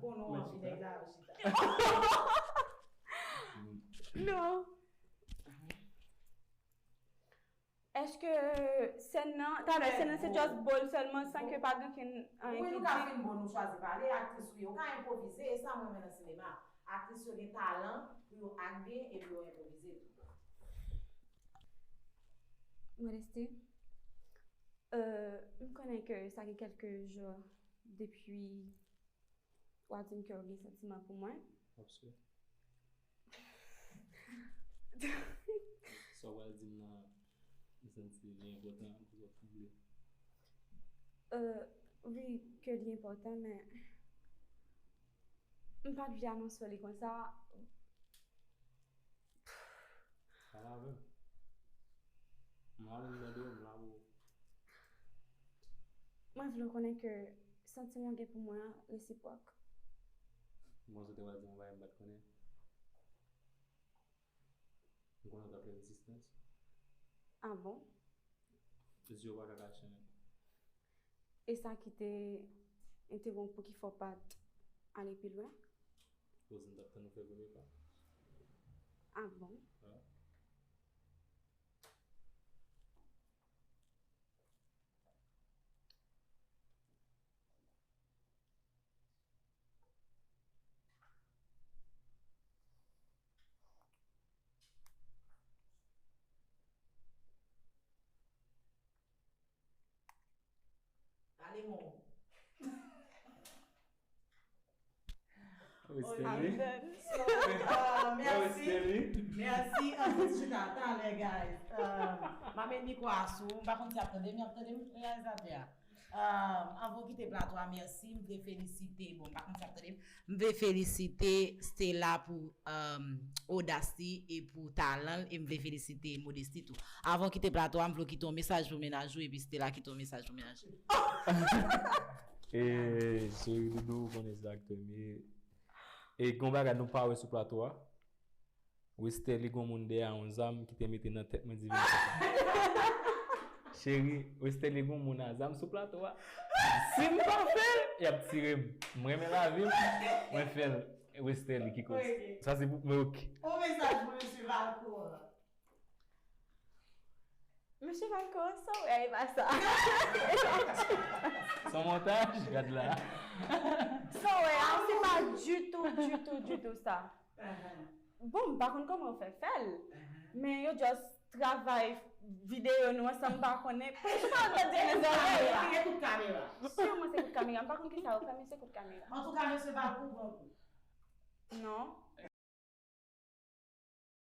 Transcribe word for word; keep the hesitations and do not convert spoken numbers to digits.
Konnen w anvi nèg la yo chita. Non. Èske sèn nan, talè sèn nan se just bòl sèlman san ke pa gen kenn anyen ki di? Wi, nou ka fin bon, nou chwazi pale, aktris ou ye, ou ka enpwovize, e sa mwen renmen nan sinema. Aktris yo gen talan pou yo ak byen epi yo enpwovize tou. Modesty, euh, m konnen ke sa gen kèlke jou depi w ap di m ke w gen santiman pou mwen. W ap swe? Sa w pral di m nan, m santi li enpòtan pou w sanble. Euh, wi, ke li enpòtan, men m pa t vle anonse w li konsa. Pale avè m. Mwen menm mande w, m la pou ou. Mwen vle w konnen ke santiman w gen pou mwen an resipwòk. M panse w te pral di m yon bagay m pa t konnen. M konnen w t ap fè rezistans. Ah bon? Zye w pa ka kache anyen. E sa ki te entewonp ou ki fè w pa t ale pi lwen? Koze m t ap tann ou fè premye pa. Ah bon? Ale mon. Westerlie. So, uh, merci. Merci. Anfèt, chita talè, guys. Uh, m ap met mikwo a sou. M pa konn si y ap tande m, y ap tande m, reyalizatè a. Uh, anvan w kite plato a, mèsi. M vle felisite, bon, m pa konn si y ap tande m. M vle felisite Stella pou um, odas li e pou talan l, e m vle felisite Modesty tou. Avan w kite plato a, m vle w kite yon mesaj pou mennaj ou, epi Stella kite yon mesaj pou mennaj li. E cheri doudou, ou konnen se sa k tonbe. E gen yon bagay nou pa wè sou plato a. Westerlie gon moun dèyè yon zam ki te mete nan tèt mwen di vin fè sa. Cheri, Westerlie gon moun a zam sou plato a. Si m pa fè l, y ap tire m. M renmen lavi m, mwen fè l. Westerlie ki koz. Sa se pou mwen, ok. On mesaj pou mesye Valcourt. Mesye Valcourt, sa w wè, e pa sa. Se yon montaj, gad la. Sa w wè a, se pa ditou, ditou, ditou sa. Bon, m pa konn kòman yo fè fè l, men yo just travay videyo nou ansanm, m pa konnen. Poukisa w tande nan zòrèy la? Gen kout kamera. Siman se kout kamera, m pa konn kisa yo fè, men se kout kamera. Antouka, mesye Valcourt pran kou. Non.